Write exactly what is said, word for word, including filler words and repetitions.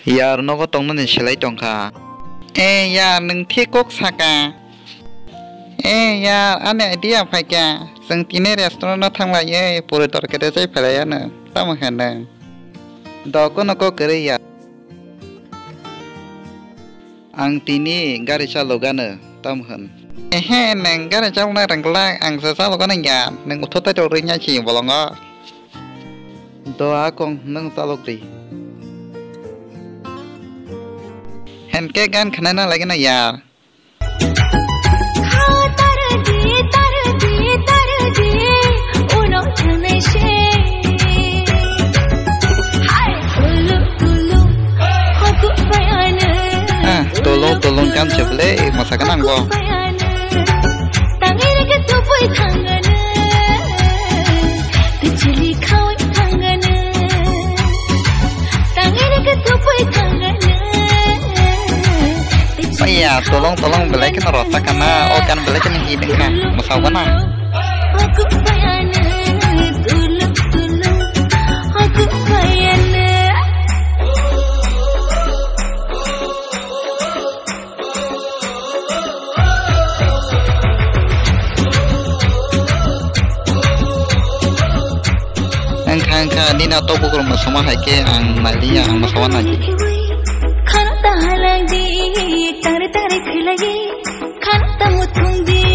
Yar, nogo tongnani selai tongkha. Eh yar, nwng thik kok saka. Eh yar, ani idea phaikha. Chwng tini restaurant-o thanglaiwi puri torkhe rwchai phailaiyano. Tamo hwn nwng? Do, kono kok kwrwi ya. Ang tini gari chalogano, tamo hwn? Ehe, nwng gari chalokna rwngla, ang se chalogano ya. Nwng utho taitok rwngya si bolongo. Do, akong nwng chalok di. Henkhe gan khnaina lagina ya. Ah, tolong, tolong kan seble, masa kenang bo. Oya, tolong, tolong, belai kheno rochak kana, o gan belai kheno hit wngkha, mwsao gana. Wngkha, wngkha, nini o tok bukrok mwsama hai khe ang nailiya, ang mwsama naidi. Khana ta halang di, tare tare khilai, khana ta muthung di.